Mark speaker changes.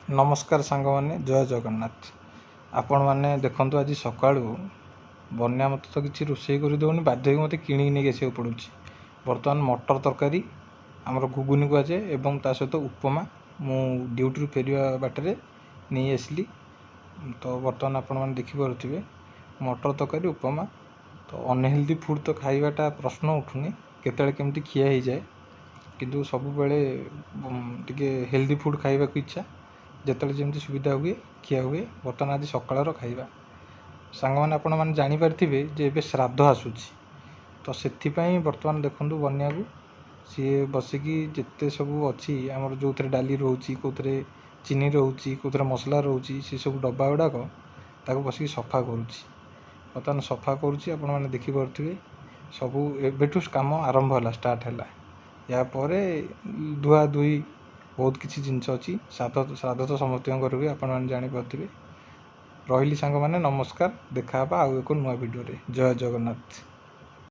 Speaker 1: ନମସ୍କାର ସାଙ୍ଗମାନେ, ଜୟ ଜଗନ୍ନାଥ। ଆପଣମାନେ ଦେଖନ୍ତୁ, ଆଜି ସକାଳୁ ବନ୍ୟା ମୋତେ ତ କିଛି ରୋଷେଇ କରିଦେଉନି, ବାଧ୍ୟ ହୋଇକି ମୋତେ କିଣିକି ନେଇକି ଆସିବାକୁ ପଡ଼ୁଛି। ବର୍ତ୍ତମାନ ମଟର ତରକାରୀ, ଆମର ଘୁଗୁନି କୁହାଯାଏ, ଏବଂ ତା ସହିତ ଉପମା ମୁଁ ଡ୍ୟୁଟିରୁ ଫେରିବା ବାଟରେ ନେଇ ଆସିଲି। ତ ବର୍ତ୍ତମାନ ଆପଣମାନେ ଦେଖିପାରୁଥିବେ ମଟର ତରକାରୀ, ଉପମା। ତ ଅନହେଲ୍ଦି ଫୁଡ଼୍ ତ ଖାଇବାଟା ପ୍ରଶ୍ନ ଉଠୁନି, କେତେବେଳେ କେମିତି ଖିଆ ହେଇଯାଏ, କିନ୍ତୁ ସବୁବେଳେ ଟିକେ ହେଲ୍ଦି ଫୁଡ଼୍ ଖାଇବାକୁ ଇଚ୍ଛା। ଯେତେବେଳେ ଯେମିତି ସୁବିଧା ହୁଏ ଖିଆ ହୁଏ। ବର୍ତ୍ତମାନ ଆଜି ସକାଳର ଖାଇବା ସାଙ୍ଗମାନେ, ଆପଣମାନେ ଜାଣିପାରିଥିବେ ଯେ ଏବେ ଶ୍ରାଦ୍ଧ ଆସୁଛି, ତ ସେଥିପାଇଁ ବର୍ତ୍ତମାନ ଦେଖନ୍ତୁ ବନ୍ୟାକୁ, ସିଏ ବସିକି ଯେତେ ସବୁ ଅଛି ଆମର, ଯେଉଁଥିରେ ଡାଲି ରହୁଛି, କେଉଁଥିରେ ଚିନି ରହୁଛି, କେଉଁଥିରେ ମସଲା ରହୁଛି, ସେସବୁ ଡବା ଗୁଡ଼ାକ ତାକୁ ବସିକି ସଫା କରୁଛି। ବର୍ତ୍ତମାନ ସଫା କରୁଛି, ଆପଣମାନେ ଦେଖିପାରୁଥିବେ। ସବୁ ଏବେଠୁ କାମ ଆରମ୍ଭ ହେଲା, ଷ୍ଟାର୍ଟ ହେଲା। ୟା ପରେ ଧୁଆ ଧୁଇ ବହୁତ କିଛି ଜିନିଷ ଅଛି। ଶ୍ରାଦ୍ଧ ତ ସମସ୍ତଙ୍କ ଘରେ ହୁଏ, ଆପଣମାନେ ଜାଣିପାରୁଥିବେ। ରହିଲି ସାଙ୍ଗମାନେ, ନମସ୍କାର। ଦେଖା ହେବା ଆଉ ଏକ ନୂଆ ଭିଡ଼ିଓରେ। ଜୟ ଜଗନ୍ନାଥ।